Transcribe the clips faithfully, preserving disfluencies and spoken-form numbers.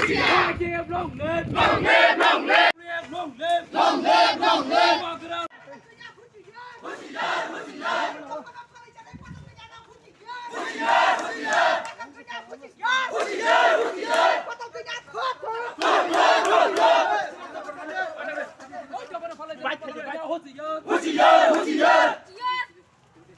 Long live, long live, long live, long live, long live, long live.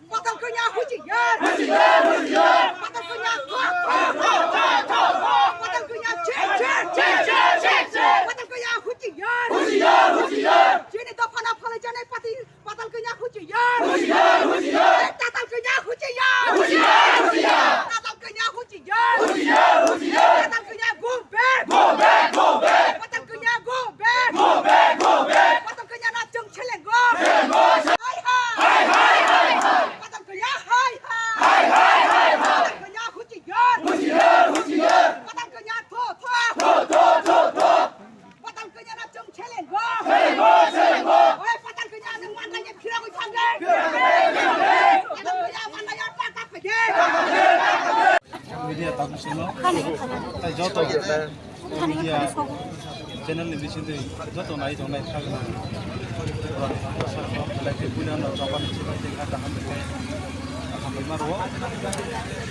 Patal kanya huchiyar. Huchiyar, huchiyar. Patal kanya thok, thok, thok, thok, thok. Patal kanya chek, chek, chek, chek, chek, chek. Patal kanya huchiyar. Huchiyar, huchiyar. Chini dophano phalai janai pati. Patal kanya huchiyar. Huchiyar, huchiyar. Patal kanya huchiyar. Huchiyar, huchiyar. Patal kanya huchiyar. Huchiyar, huchiyar. Patal kanya go back. Go back, go back. Patal kanya go back. Go back, go back. Patal kanya na chwng selengo. Selengo, se- Hai, hai. Hai, hai, hai, hai. Patal kanya hai, hai. Hai, hai, hai, hai. Patal kanya huchiyar. Huchiyar, huchiyar. Patal kanya tho, tho. Tho, tho, tho, tho. Patal kanya na chwng selengo. Selengo, selengo. Oi, patal kanya nwng manlai ya phirogwi thangdi. Patal kanya manlai ya ta ta phaidi. Media tabuk sino. Tai joto media channel ni bisingtwi joto nai tongnai thangna. Like buina no chobani chibai tei kaham tei kaham bai maro.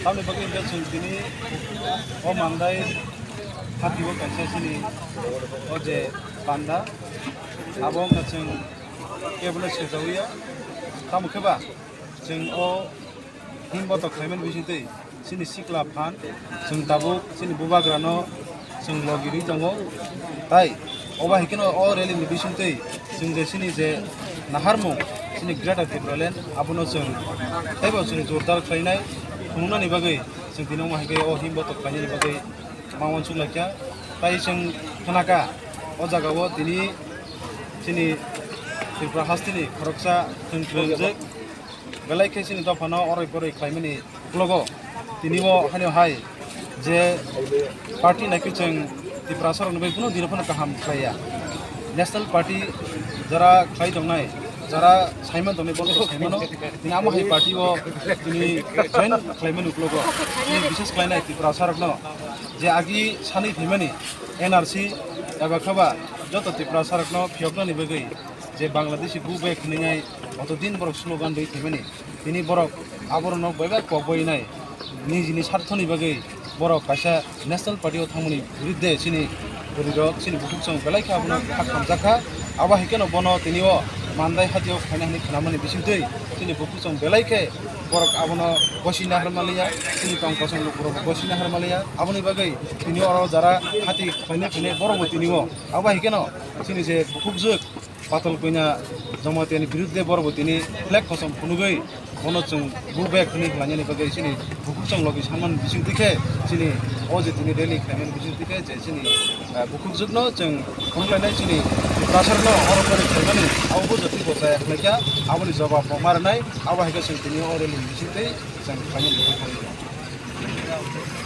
Tamni bagwi hwnkhe chwng tini o mandai Hati o kaisa chini o je panda, abo wngkha chwng kebono sejauya. Tamo khe ba chwng o himbotok khlaimani bisingtwi chini sikla phan chwng tabuk chini bubagrano chwng logi rwi tongo. Tai obo hai kheno o rally ni bisingtwi chwng je chini je naharmung chini Greater Tipraland abono chwng teibo chwng jordar khlainai phunuknani bagwi chwng tini omo hai khe o himbotok khlainani bagwi ma uansuk laikha. Tai chwng khnakha, o jagao tini chini Tripura hasteni khoroksa thwng thwng jwk belai khe chini dophano oroi poroi khlaimani uklogo tini bo haino hai je party naikhe chwng Tiprasarokni bai kunu dino phano kaham khlaiya. National Party jara khlai tongnai, jara saiman tongnai, bono khe saimano. Tini amo hai party o tini join khlaimani uklogo tini bises khlainai Tiprasarokno je agi sanwi phaimani N R C eba khaba joto Tiprasarokno phiyoknani bagwi je Bangladeshi go back hwnwi nai otodin borok slogan rwi phaimani. Tini borok aborokno bai bai kok bai nai nijini sarthoni bagwi borok kaisa National Party o thangmani birudde chini bwrwirok chini bukhuk chwng belai khe abono kha khamjak kha. Abo hai kheno bono tini o Mandai hati o khaina hwnwi khnamani bisingtwi chini bukhuk chwng belai khe borok abono gosina harmaliya, chini tong kosong lukurokbo gosina harmaliya. Aboni bagwi tini oro jara hati khlainai khlainai borokbo tini o abo hai kheno chini je bukhuk jwk Patal Kanya Jamatia ni birudde borok bo tini flag kosom phunugwi bono chwng go back hwnwi khlainani bagwi chini bukhuk chwng logi sanmani bisingtwi khe chini o je tini rally khlaimani bisingtwi khe je chini, ah, bukhuk jwkno chwng phunuglainai chini Tiprasarno oro kori khlaimani abo bo jotoi bo chaya khlaikha aboni jobab bo ma rwnai abo hai khe chwng tini o rally ni bisingtwi chwng khlaimani bagwi khlaio.